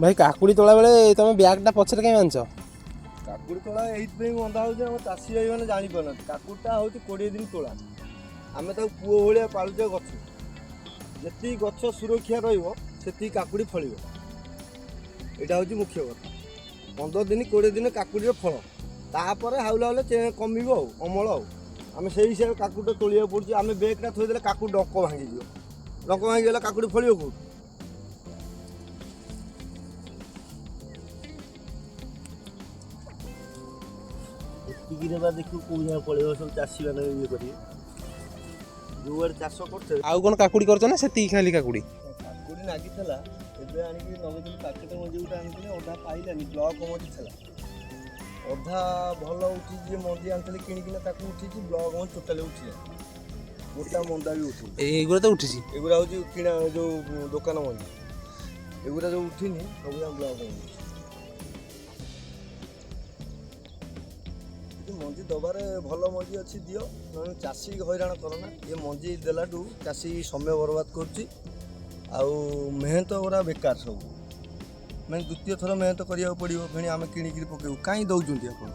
ଭାଇ, କାକୁଡ଼ି ତୋଳା ବେଳେ ତମେ ବ୍ୟାଗ୍ଟା ପଛରେ କାଇଁ ବାନ୍ଧିଛ? କାକୁଡ଼ି ତୋଳା ଏଇଥିପାଇଁ ବନ୍ଧା ହେଉଛି, ଆମ ଚାଷୀ ଭାଇମାନେ ଜାଣିପାରୁନାହାନ୍ତି। କାକୁଡ଼ିଟା ହେଉଛି 20 ଦିନ ତୋଳା। ଆମେ ତାକୁ ପୁଅ ଭଳିଆ ପାଳୁଛେ ଗଛ। ଯେତିକି ଗଛ ସୁରକ୍ଷା ରହିବ, ସେତିକି କାକୁଡ଼ି ଫଳିବ। ଏଇଟା ହେଉଛି ମୁଖ୍ୟ କଥା। 15 ଦିନ, 20 ଦିନ କାକୁଡ଼ିର ଫଳ, ତାପରେ ହାଉଲା ହେଲେ କମିବ ଆଉ ଅମଳ। ଆଉ ଆମେ ସେଇ ହିସାବରେ କାକୁଡ଼ିଟା ତୋଳିବାକୁ ପଡ଼ୁଛି। ଆମେ ବେଗ୍ଟା ଥୋଇଦେଲେ କାକୁଡ଼ି ଡଙ୍କ ଭାଙ୍ଗିଯିବ। ଡଙ୍କ ଭାଙ୍ଗିଗଲେ କାକୁଡ଼ି ଫଳିବ କେଉଁଠି? ଏତିକିରେ ବା ଦେଖିବୁ କେଉଁ ଯାଏଁ ପଳେଇବ। ସବୁ ଚାଷୀମାନେ ଇଏ କରିବେ, ଯେଉଁଆଡ଼େ ଚାଷ କରୁଥିବେ। ଆଉ କ'ଣ କାକୁଡ଼ି କରୁଛ ନା ସେତିକି ଖାଲି କାକୁଡ଼ି? କାକୁଡ଼ି ନାଗିଥିଲା, ଏବେ ଆଣିକି ଲଗେଇଥିଲି। ପ୍ୟାକେଟ୍ ମଞ୍ଜି ଗୋଟେ ଆଣିଥିଲି, ଅଧା ପାଇଲାନି। ବ୍ଲକ୍ ମଞ୍ଜି ଥିଲା, ଅଧା ଭଲ ଉଠିଛି। ଯେ ମଞ୍ଜି ଆଣିଥିଲି କିଣିକିନା, ତାକୁ ଉଠିଛି। ବ୍ଲକ୍ ମଞ୍ଜି ଟୋଟାଲି ଉଠିଲା, ଗୋଟା ମନ୍ଦା ବି ଉଠିନି। ଏଇଗୁଡ଼ା ତ ଉଠିଛି। ଏଗୁଡ଼ା ହେଉଛି କିଣା, ଯେଉଁ ଦୋକାନ ମଞ୍ଜି। ଏଗୁଡ଼ା ଯେଉଁ ଉଠିନି, ସବୁ ଯାକ ବ୍ଲକ୍ ମଞ୍ଜି। ଯଦି ମଞ୍ଜି ଦେବାରେ ଭଲ ମଞ୍ଜି ଅଛି ଦିଅ, ନହେଲେ ଚାଷୀ ହଇରାଣ କରନା। ଏ ମଞ୍ଜି ଦେଲାଠୁ ଚାଷୀ ସମୟ ବର୍ବାଦ କରୁଛି ଆଉ ମେହନତ ଗୁଡ଼ା ବେକାର ସବୁ। ମାନେ ଦ୍ୱିତୀୟ ଥର ମେହନତ କରିବାକୁ ପଡ଼ିବ, ଫେଣି ଆମେ କିଣିକିରି ପକେଇବୁ। କାହିଁ ଦେଉଛନ୍ତି ଆପଣ?